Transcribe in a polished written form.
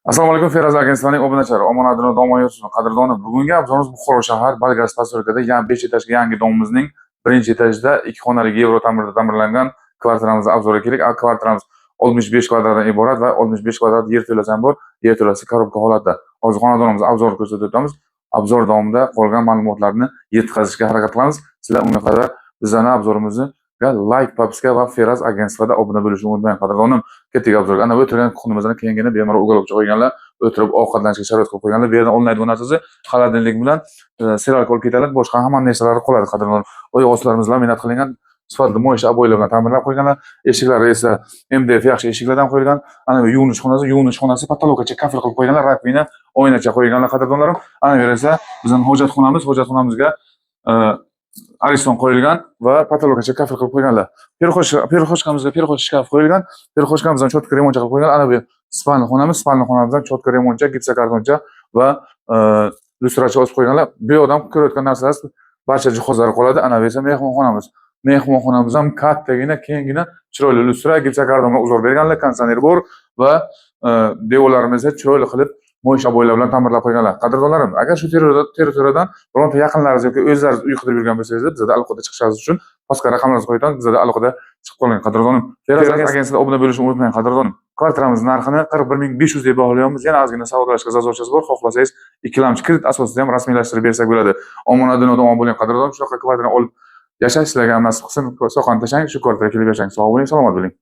Assalomu alaykum, Feroz agentligining obunachilari. Omonatini davom yursin, qadrdoni. Bugungi обзор imiz Buxoro shahar Balgas поселка da 5 etajli yangi дом imizning birinchi etajida ikki xonali yevro ta'mirda ta'mirlangan kvartiramizni обзор ga keldik. Kvartiramiz 65 kvadratdan iborat va 65 kvadrat yer to'lasi ham bor. Yer to'lasi коробка holatda. Hozir xonadonimizni обзор ko'rsatib o'tamiz. Обзор davomida qolgan ma'lumotlarni yetkazishga harakat qilamiz. Sizlar unga qadar bizlarni обзор imizni layk, подписка va Feroz agentствоda obuna bo'lishni unutmang, qadrdonim. Ketdik обзор ga. Ana bu o'tirgan кухня mizdan keyingina bemalol уголок cha qo'yganlar, o'tirib ovqatlanishga sharoit qilib qo'yganlar. Bu yerdan olinadigan narsasi холодильник bilan стиралка olib ketiladi, boshqa hamma narsalari qoladi, qadrdonim. Oyoq ostlarimiz laminat qilingan, sifatli moyisha обой lar bilan ta'mirlab qo'yganlar. Eshiklari esa MDF yaxshi eshiklardan qo'yilgan. Ana bu yuvinish xonasi, yuvinish xonasi потолок gacha kafel qilib qo'yganlar, раковина, oynacha qo'yganlar, qadrdonlarim. Ana bu yer esa bizning hojatxonamiz, hojatxonamizga Ariston qo'yilgan va потолок gacha kafel qilib qo'yganlar. Перехожка mizga переход shkaf qo'yilgan. Перехожка mizdan чётко remontcha qilib qo'ygan. Ana bu спальный xonamiz, спальный xonamizdan чётко remontcha, gipsokartoncha va lyustracha osib qo'yganlar. Bu yoqdan ko'rayotgan narsalar barcha jihozlari qoladi. Ana bu esa mehmonxonamiz. Mehmonxonamiz ham kattagina, kenggina, chiroyli lyustra, gipsokarton bilan узор berganlar, konditsioner bor va devorlarimiz esa chiroyli qilib mo'yisha обой lar bilan ta'mirlab qo'yganlar. Qadrdonlarim, agar shu territoriyadan bironta yaqinlaringiz yoki o'zlaringiz uy qidirib yurgan bo'lsangiz, bizada aloqada chiqishingiz uchun pastga raqamlarimizni qo'yib, bizada aloqada chiqib qoling, qadrdonim. Feroz agentligida obuna bo'lishni unutmang, qadrdonim. Kvartiramiz narxini 41 500 deb baholayapmiz. Yana ozgina savdolashga зазор chasi bor. Xohlasangiz, ikkilamchi kredit asosida ham rasmiylashtirib bersak bo'ladi. Omonat omon bo'ling, qadrdonim. Shunaqa kvartirani olib yashash sizlarga ham nasib qilsin. Soqani tashlang, shu kvartiraga kelib yashang. Sog' bo'ling, salomat bo'ling.